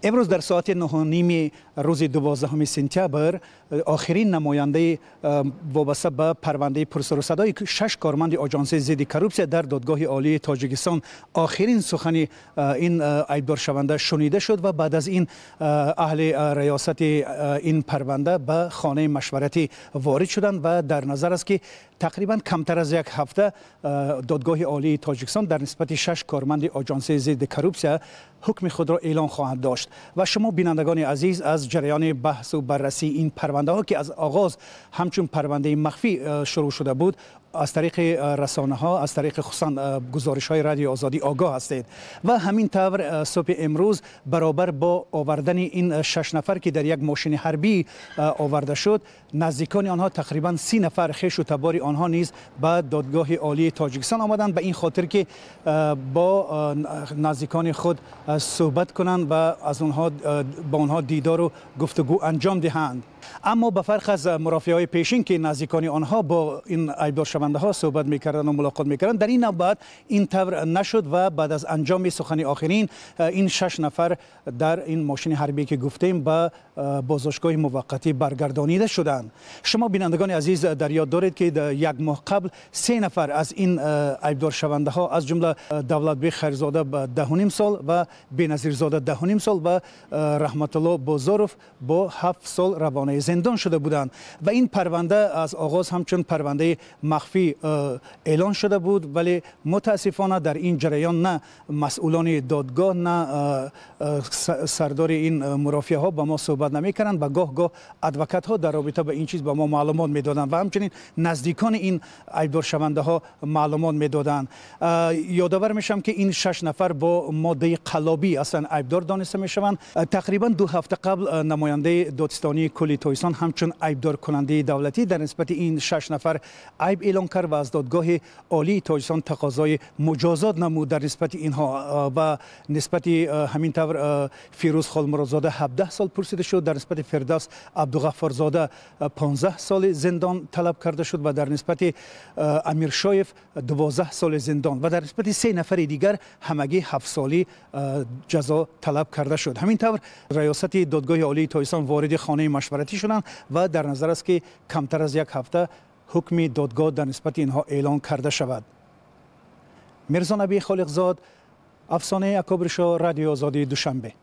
Имрӯз дар соати 9:30 рӯзи 12 сентябр охирин намояндаи вобаста ба парвандаи пурсарусадои 6 корманди Оҷонсии зидди коррупсия дар Додгоҳи Олии Тоҷикистон охирин сухани ин айбдоршаванда шунида шуд ва баъд аз ин аҳли риёсати ин парванда ба хонаи машваратӣ ворид шуданд ва дар назар аст, ки тақрибан камтар аз як ҳафта Додгоҳи Олии Тоҷикистон дар нисбати 6 корманди Оҷонсии зидди коррупсия ҳукми худро эълон хоҳад дошт. Ва шумо, бинандагони азиз, аз ҷараёни баҳсу баррасии ин парвандаҳо, ки аз оғоз ҳамчун парвандаи махфӣ шурӯъ шуда буд, аз тариқи расонаҳо, аз тариқи хусусан гузоришҳои Радиои Озодӣ огоҳ ҳастед. Ва ҳамин тавр субҳи имрӯз баробар бо овардани ин 6 нафар, ки дар як мошини ҳарбӣ оварда шуд, наздикони онҳо, тақрибан 30 нафар хешу табори онҳо низ ба Додгоҳи Олии Тоҷикистон омаданд, ба ин хотир ки бо наздикони худ суҳбат кунанд ва аз онҳо бо онҳо дидору гуфтугӯ анҷом диҳанд. Аммо ба фарқ аз мурофиаҳои пешин, ки наздикони онҳо бо ин айбдоршавандаҳо суҳбат мекарданд ва мулоқот мекарданд, дар ин навбат ин тавр нашуд ва баъд аз анҷоми сухани охирин ин 6 нафар дар ин мошини ҳарбӣ, ки гуфтем, ба боздоштгоҳи муваққатӣ баргардонида шуданд. Шумо, бинандагони азиз, дар ёд доред, ки як моҳ қабл 3 нафар аз ин айбдоршавандаҳо, аз ҷумла Давлатбек Хайрзода ба 10.5 сол ва Беназирзода 10.5 сол ва Раҳматулло Бозоров бо 7 сол равонаи зиндон шуда буданд. Ва ин парванда аз оғоз ҳамчун парвандаи махфӣ эълон шуда буд, вале мутаассифона дар ин ҷараён на масъулони додгоҳ, на сардори ин мурофиаҳо ба мо суҳбат намекарданд ва гоҳ-гоҳ адвокатҳо дар робита ба ин чиз ба мо маълумот медоданд ва ҳамчунин наздикони ин айбдоршавандаҳо маълумот медоданд. Ёдовар мешавам, ки ин 6 нафар бо моддаи қаллобӣ аслан айбдор дониста мешаванд. Тақрибан 2 ҳафта қабл намояндаи додстонии кулли Тоҷикистон ҳамчун айбдоркунандаи давлатӣ дар нисбати ин 6 нафар айб эълон кард ва аз Додгоҳи Олии Тоҷикистон тақозои муҷозот намуд дар нисбати инҳо. Ва нисбати ҳамин тавр Фирӯз Холмуродзода 17 сол пурсида шуд, дар нисбати Фирдавс Абдуғаффорзода 15 соли зиндон талаб карда шуд ва дар нисбати Амиршоев 12 соли зиндон ва дар нисбати 3 нафари дигар ҳамагӣ 7 соли ҷазо талаб карда шуд. Ҳамин тавр риёсати Додгоҳи Олии Тоҷикистон вориди хонаи машваратӣ шуданд ва дар назар аст, ки камтар аз як ҳафта ҳукми додгоҳ дар нисбати инҳо эълон карда шавад. Мирзонаби Холиқзод, Афсонаи Акобиршо, Радиои Озодии, Душанбе.